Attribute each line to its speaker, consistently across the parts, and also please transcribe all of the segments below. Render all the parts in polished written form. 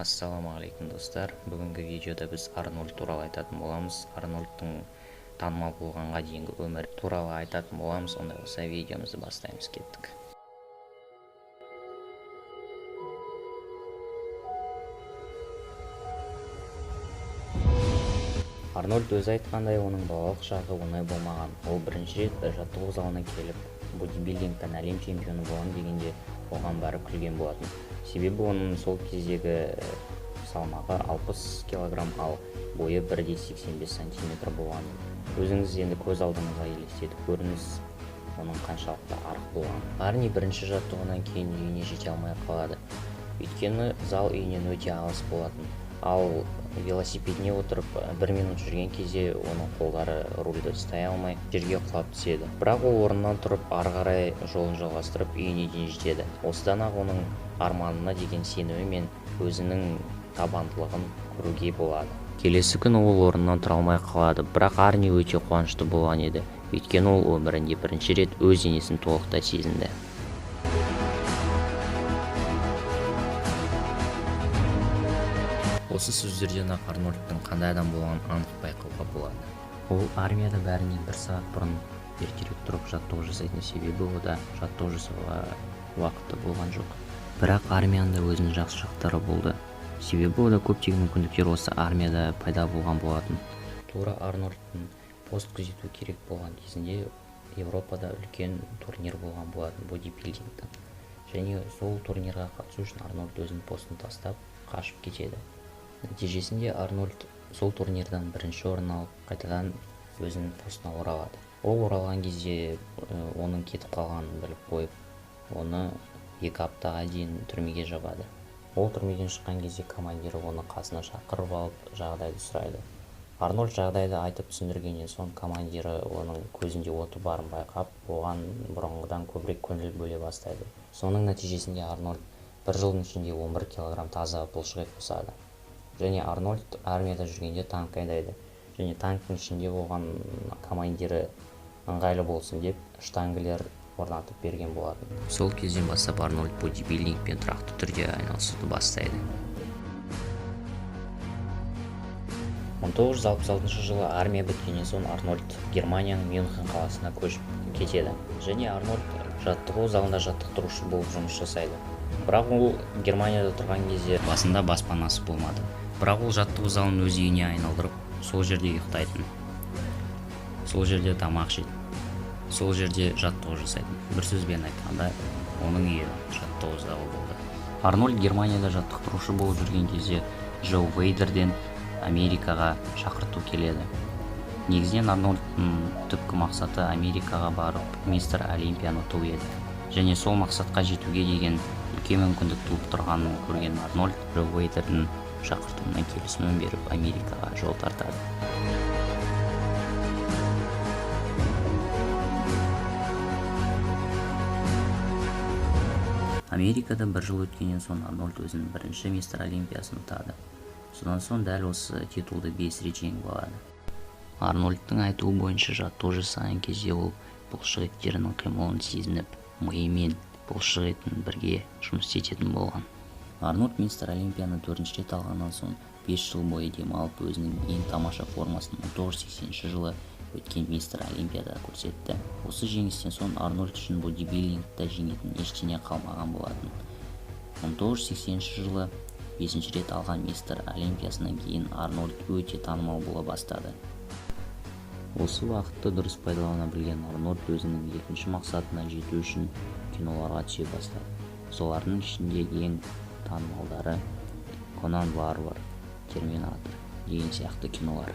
Speaker 1: Ассалаумағалейкум, достар! Бүгінгі видеода біз Арнольд туралы айтатын боламыз. Арнольдтың танымал болғанға дейінгі өмірі туралы айтатын боламыз. Ондай болса, видеомызды бастаймыз, кеттік. Арнольд өзі айтқандай, оның балалық шағы оңай болмаған. Ол бірінші рет жаттығу залына келіп, бодибилдингтен әлем чемпионы боламын дегенде, оған бәрі күлген болатын. Себебі оның сол кездегі салмағы 60 килограмм, ал бойы 1,85 сантиметр болған. Өзіңіз енді көз алдыңызға елестетіп көріңіз, оның қаншалықты арық болған. Арни бірінші жаттығуынан кейін үйіне жете алмай қалады, өйткені зал үйінен өте алыс болатын. Ал велосипедіне отырып бір минут жүрген кезде оның қолдары рульді ұстай алмай, жерге құлап түседі. Бірақ ол орнынан тұрып, ары қарай жолын жалғастырып, үйіне дейін жетеді. Осыдан ақ оның арманына деген сенімі мен өзінің табандылығын көруге болады. Келесі күні ол орнынан тұра алмай қалады, бірақ Арни өте қуанышты болған еді, өйткені ол өмірінде бірінші рет өз денесін толықтай сезінді. Осы сөздерден ақ Арнольдтың қандай адам болғанын анық байқауға болады. Ол армияда бәрінен бір сағат бұрын ертерек тұрып жаттығу жасайтын, себебі ода жаттығу жасауға уақыты болған жоқ. Бірақ армияның да өзінің жақсы жақтары болды, себебі ода көптеген мүмкіндіктер осы армияда пайда болған болатын. Тура Арнольдтың пост күзету керек болған кезінде Европада үлкен турнир болған болатын бодибилдингтен. Және сол турнирға қатысу үшін Арнольд өзінің постын тастап, қашып кетеді. Нәтижесінде Арнольд сол турнирдан бірінші орын алып, қайтадан өзінің постына оралады. Ол оралған кезде оның кетіп қалғанын біліп қойып, оны 2 аптаға дейін түрмеге жабады. Ол түрмеден шыққан кезде командирі оны қасына шақырып алып, жағдайды сұрайды. Арнольд жағдайды айтып түсіндіргеннен соң, командирі оның көзінде оты барын байқап, оған бұрынғыдан көбірек көңіл бөле бастайды. Соның нәтижесінде Арнольд бір жылдың ішінде 11 килограмм таза бұлшық ет қосады. Және Арнольд армияда жүргенде танк айдайды. Және танктің ішінде оған командирі ыңғайлы болсын деп штангілер орнатып берген болатын. Сол кезден бастап Арнольд бодибилдингпен тұрақты түрде айналысуды бастайды. 1966 жылы армия біткеннен соң Арнольд Германияның Мюнхен қаласына көшіп кетеді. Және Арнольд жаттығу залында жаттықтырушы болып жұмыс жасайды. Бірақ ол Германияда тұрған кезде басында баспанасы болмады. Бірақ ол жаттығу залын өз үйіне айналдырып, сол жерде ұйықтайтын, сол жерде тамақ жейтін, сол жерде жаттығу жасайтын. Бір сөзбен айтқанда, оның үйі жаттығу залы болды. Арнольд Германияда жаттықтырушы болып жүрген кезде Джо Вейдерден Америкаға шақырту келеді. Негізінен Арнольдтың түпкі мақсаты Америкаға барып, Мистер Олимпияны ұту еді. Және сол мақсатқа жетуге деген үлкен мүмкіндік туып тұрғанын көрген Арнольд Джо Вейдердің шақыртуына келісімін беріп, Америкаға жол тартады. Америкада бір жыл өткеннен соң Арнольд өзінің бірінші Мистер Олимпиясын ұтады. Содан соң дәл осы титулды бес рет жеңіп алады. Арнольдтың айтуы бойынша, жаттығу жасаған кезде ол бұлшық еттерінің қимылын сезініп, миы мен бұлшық етін бірге жұмыс істететін болған. Арнольд Мистер Олимпияны төртінші рет алғаннан соң 5 жыл бойы демалып, өзінің ең тамаша формасын 1980 жылы өткен Мистер Олимпияда көрсетті. Осы жеңістен соң Арнольд үшін бодибилдингті жеңетін ештеңе қалмаған болатын. 1980 жылы бесінші рет алған Мистер Олимпиясынан кейін Арнольд өте танымал бола бастады. Осы уақытты дұрыс пайдалана білген Арнольд өзінің екінші мақсатына жету үшін киноларға түсе бастады. Солардың ішінде ең танымалдары «Конан Варвар», «Терминатор» деген сияқты кинолар.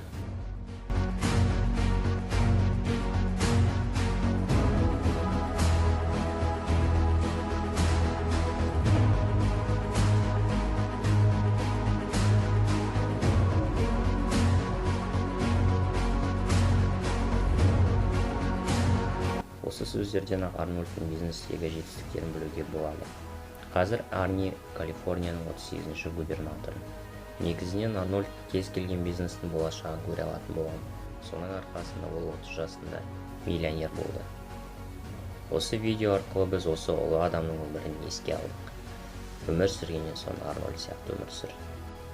Speaker 1: Осы сөздерден ақ Арнольдтың бизнестегі жетістіктерін білуге болады. Қазір Арни Калифорнияның 38 губернаторы. Негізінен Арнольд кез келген бизнестің болашағын көре алатын болған. Соның арқасында ол 30 жасында миллионер болды. Осы видео арқылы біз осы ұлы адамның өмірін еске алдық. Өмір сүргеннен соң Арнольд сияқты өмір сүр.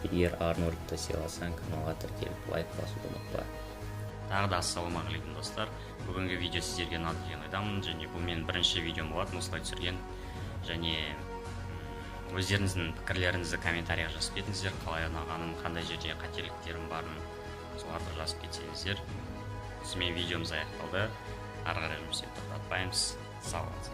Speaker 1: Егер Арнольдты сыйласаң, каналға тіркеліп, лайк басуды ұмытпа.
Speaker 2: Тағы да ассалаумағалейкум, достар! Бүгінгі видео сіздерге ұнады деген ойдамын. Және бұл менің бірінші видеом болатын осылай түсірген. Және өздеріңіздің пікірлеріңізді комментарийға жазып кетіңіздер, қалай ұнағанын, қандай жерде қателіктерім барын, соларды жазып кетсеңіздер. Осымен видеомыз аяқталды. Ары қарай жұмыс істеуді тоқтатпаймыз. Сау болыңыздар.